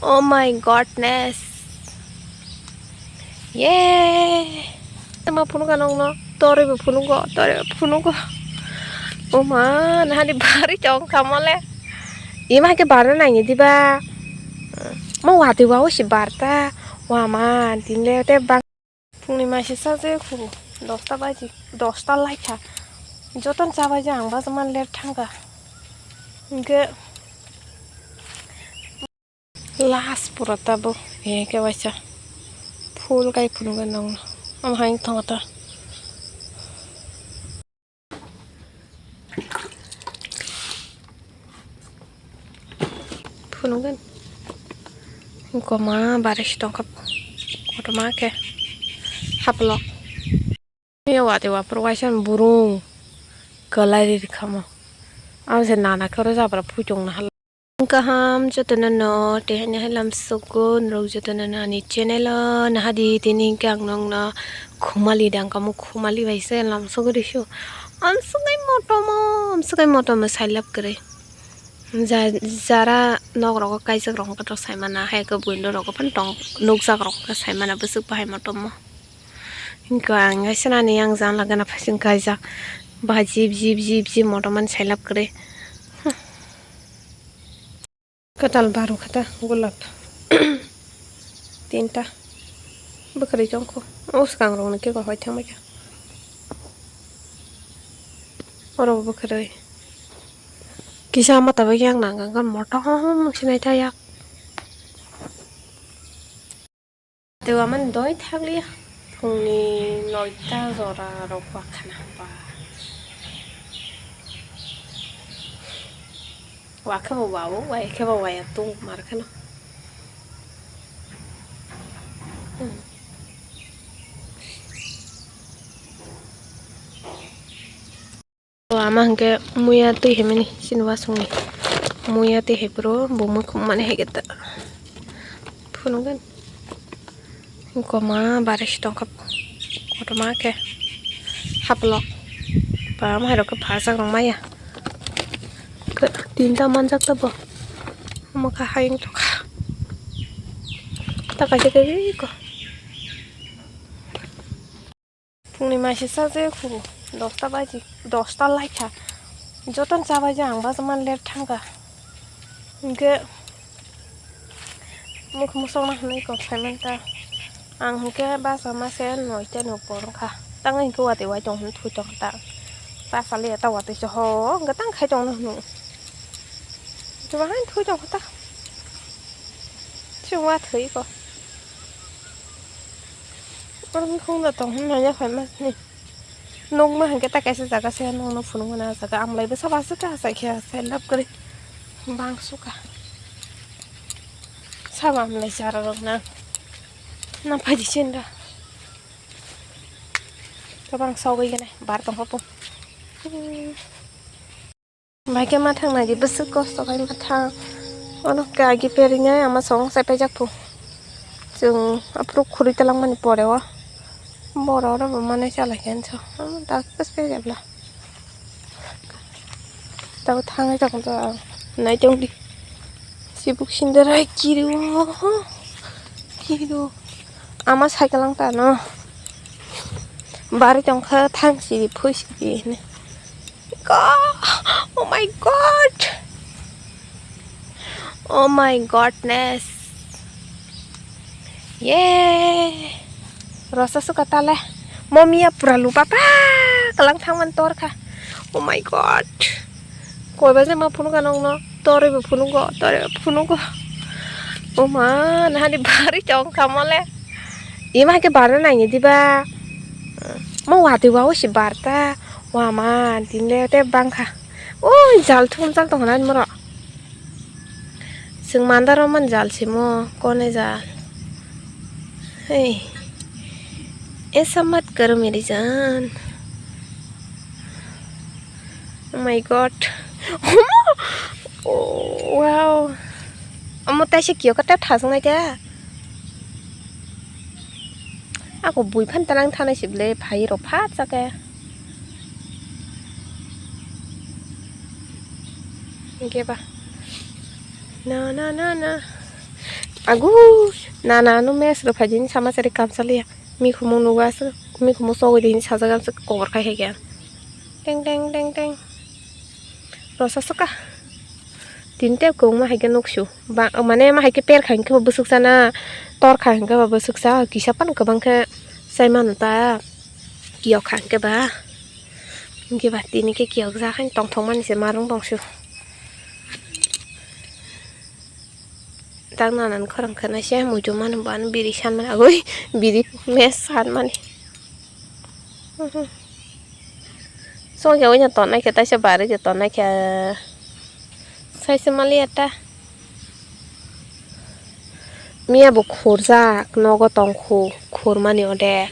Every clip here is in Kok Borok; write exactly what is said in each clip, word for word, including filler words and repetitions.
Oh my godness. Ye. Tama phunugo nongno. Toroi bo phunugo, toroi bo phunugo. Oh ma, nahani bari tong kha mole. Ima ke barna nangi diba. Mo wati wa usi barta. Wa ma, tinle te bang. Phungni maise sajak khubo, dosta baji, dosta laikha. Joton chabaijak ang bajama late thangkha. Hinkhe last pura tabuk, hinkhe waisa full kai phunukgwi nongno. Omo hai wngtongkha ta. Phunukgwin. Goma baris tongkha. Kotorma khe haplok. Yo wate wapro waisa burung. Kalai ri khamo. Ang se nana khe oro jabra phuchung na hala. Kaham jotono no tei haino hai lamsogo norok jotono no ani channel o nahadi tini hwnkhe ang nokno khumali dang kamo khumali bai se lamsogo risu amswk bai motom o amswk bai motom o sailab kwrwi ja jara nok rogo kaijak rok hwnkhe to saimana hai khe buino rogo phano tong nukjak rok hwnkhe saimana bwswk bahai motom o. Hwnkhe ang hai swnani yang janla gana phaisin kaijak. Ba jip jip jip jip motom ani sailab kwrwi. Kwtal baru khata gulap. Tinta. Bwkhwrwi tongkho. O swkang rokni kebo hoi thangbaikha. Oro bwkhwrwi. Kisa mata bai yang nang ang motom sinai ta yak. Tei omo doi thakliya phungni noita jora rok wakhana ba. Wakhe bo wao, wai khe bo waya tung mar kheno. O ama hwnkhe muya twi haimani chini wasongni muya twi hai phuru bo muikhum mani hai khe ta phunukgwin. Goma baris tongkha kotorma khe haplok ba ama hai rok khe phajak rok maya tinta manjak ta bo omo khe hayung tongkha ta kaisa khe biko. Phungni maise sajak khubo, dosta baji, dosta laikha. Joton chabaijak ang bajama late thangkha. Hinkhe mukhumu sokna hinwi kok saimanta. Ang hinkhe bachama se noita ni upor wngkha. Tangwi hinkhe watwi wai tong hwn thwi tongkha ta. Ta saliya ta watwi se ho hinkhe tang khai tongno hwnwi. Chubahaino thwi tongkha ta. Chwng wathwi ko. Oro wngkha wngda tong hwn naiya phaima sini. Nukma hinkhe ta kaisa jaga se nukno phunukmani ah jaga amlai bwsa bwswk khe achai khe achai lab kwrwi bangso kha. Sabo amlai chara rok na na phaidi sinda. Tabang sogwi gwnai bar tongkha po. Bai khe ma thang nai di bwswk kosto khai ma thang. Ono khe agi perinai ama song sai paijak phu. Chwng aphuru khuri talangmani pore o. Boro oro bo manai chalai khe anso. Dak bwswk jebla. Tabuk thangwi tong to ang. Nai tong di. Chibuk sinderai kiri o. Kiri o. Ama cycle ang tano. Bari tongkha thang sidi phui sidi hini. Go! Oh my God! Oh my godness! Ye! Rosa suka tale. Momia pura lupa pra kalang thangman torkha. Oh my God! Koi baje ma phunukha nongno? Toroi bo phunugo, toroi bo phunugo. Oh ma, nahani bari tongkha mole. Ima ke barna nangi diba? Mo watwi wa usi barta. Wa ma, tinle te bangkha. Oi, jal thum jal tong hwnani moro. Chwng mandaro man jal simo, kone jal. Hey. Esa mat karo meri jaan. Oh my God. Oh, wow. Amo taisa kiyo kata thasung nai ta. Ako bui phan tanang thanai sible phai rok phat sake. Hinkhe ba. Na, na, na, na. Agu, nana no mes rw phai di hinwi sama chari kamsa liya. Mikhumung nugo aswk, mikhumung chogwi di hinwi sajak aswk kobor khai hai khe. Teng teng teng teng. Rosa swkha. Tini tei kwbangma hai khe nuksu. Ba, mane ma hai khe per kha hinkhe bo bwswk sana, tor kha hinkhe bo bwswk sa, kisa phano kwbang khe chai mano ta. Kiyok kha hinkhe ba. Hinkhe ba tini khe kiyok jak hai tongthok mani se ma rwng tong su. Tak nanan khorang khwnai se muitu mano bo ano biri san mani agoi biri mes san mani. Song ya oina ton nai khe taisa bare je ton nai khe sai se mali eta. Miya bo khurjak nogo tong khu khurmani ode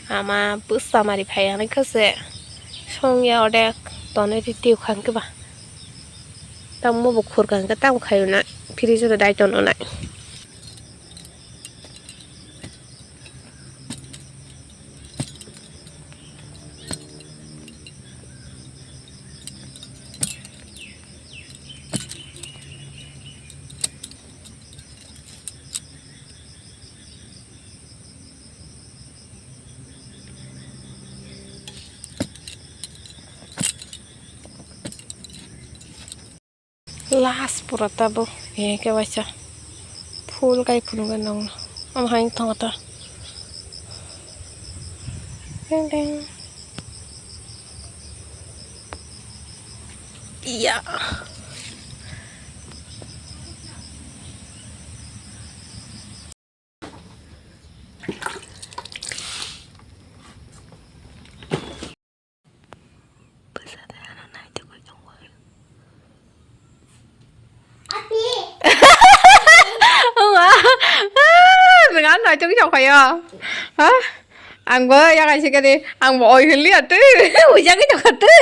ama bwsa mari phai ang khe se song ya ode tonwi ri twi khang khe ba. Tamo bo khurkang khe tamo khayo na, fridge o dai tono na. Last pura tabuk, eh, khe waisa full kai phunukgwi nongno. Omo hai wng tongo ta. Ding ding. Iya. Nwng ano naithok chok phaio. Ha? Ang bo yakai se kani, ang bo oi hwnli atu. Ujagwi tongkha tu.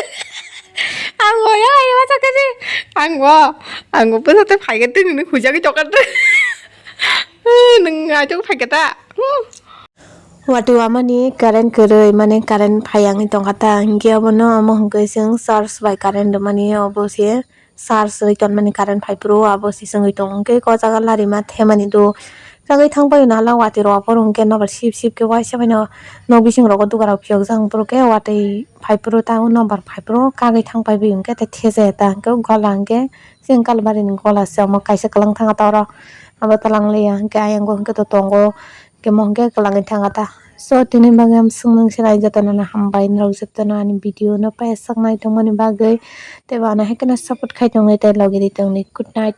Ang bo yakai ma sakani. Ang bo, ang bo bwsa tei phaikhe twi nini hujagwi tongkha tu. Nwng naithok phaikhe ta. Watwi wamani current kwrwi, mane current phai wngwi tongkha ta, hinkhe obono omo hwnkhe chwng charge bai current rwmani obo se charge rwi tonmani current phai phuru abo se chwngwi tongo, hinkhe o jaga larima themani do kagwi thang bai nala watwi rok aphuru hinkhe nobar sip sip khe waisa baino nok bising rogo dugarok phiyokjak, hinkhe watwi phai phuru tamo nobar phai phuru kagwi thang bai bi hinkhe tei these ta, hinkhe gola hinkhe chwng kalbari ni gola se omo kaisa kwlwng thanga ta oro abo twlang liya hinkhe ayang o hinkhe to tongo. Khe mo hwnkhe kwlangwi thangkha ta. So, tini bagwi ang swngmung se nai jotono no hambai norok jotono ani video no paisaknai tongmani bagwi. Tei bo ano hai kheno support khai tongwi tei logi ri tongni. Good night.